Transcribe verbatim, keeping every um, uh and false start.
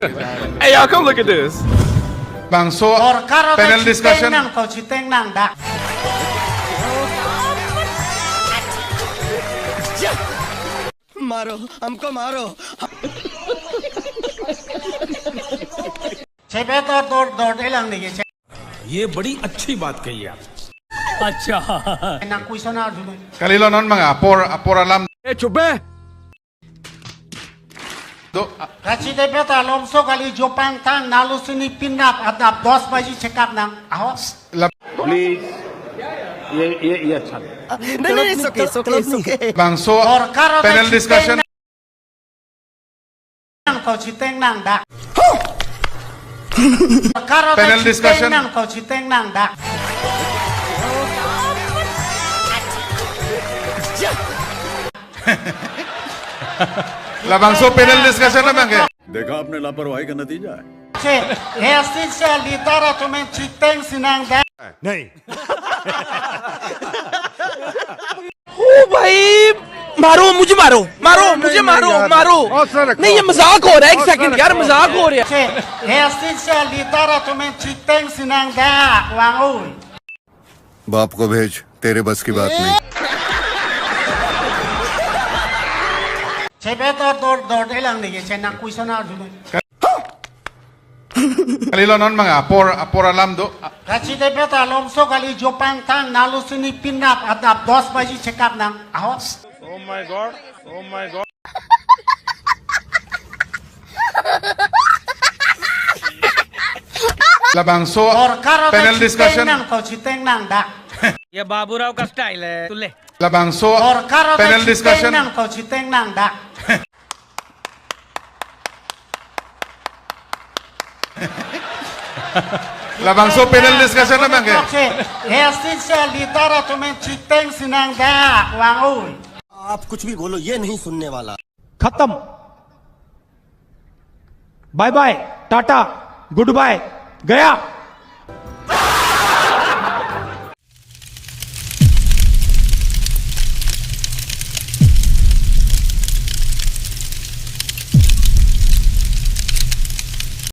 Hey, y'all, come look at this. Bangso Sorkar panel discussion nang, kau chiteng nang dak. मारो, हमको मारो। Chepe dor dor dor de lang niki. ये बड़ी अच्छी बात कही आप। अच्छा। Nang question arju. Kalilo non mang apor, apor alam. ए, चुप बे। Do, a- Kachi de beta lomso kali jopang tang nalu sini pinap adap dos baji check up nang. Aho. La- Please. ये, ये, ये अच्छा नहीं। नहीं, नहीं, it's okay, it's okay, it's okay। Bangso Sorkar panel discussion nang, kau chiteng nang dak. Sorkar panel discussion nang, kau chiteng nang dak. Labangso panel discussion na bang ke. देखा आपने लापरवाही का नतीजा है। Che, he asin se leader atum chiteng si nang dak. नहीं। ओ भाई, मारो, मुझे मारो, मारो, नहीं, मुझे नहीं, मारो, यार। मारो। हौसला रखो। नहीं, ये मजाक हो रहा है, एक हौसला सेकंड, यार, रखो। मजाक हो रहा है। Che, he asin se leader atum chiteng si nang dak, vang oi. बाप को भेज, तेरे बस की बात नहीं। Chepe dor dor dor de lang niki, che nang question arju. Kalilo non mang apor, apor alam do. Kachi de beta lomso kali jopang tang nalu sini pinap adap dos baji check up nang. Aho. Oh my God. Oh my God. Labangso Sorkar panel discussion nang, kau chiteng nang dak. ये बाबूराव का स्टाइल है, तू ले। Labangso Sorkar panel discussion nang, kau chiteng nang dak. Labangso panel discussion na bang ke. He asin se leader atum chiteng si nang dak, vang oi. आप कुछ भी बोलो, ये नहीं सुनने वाला। खत्म। Bye bye, tata, goodbye, गया।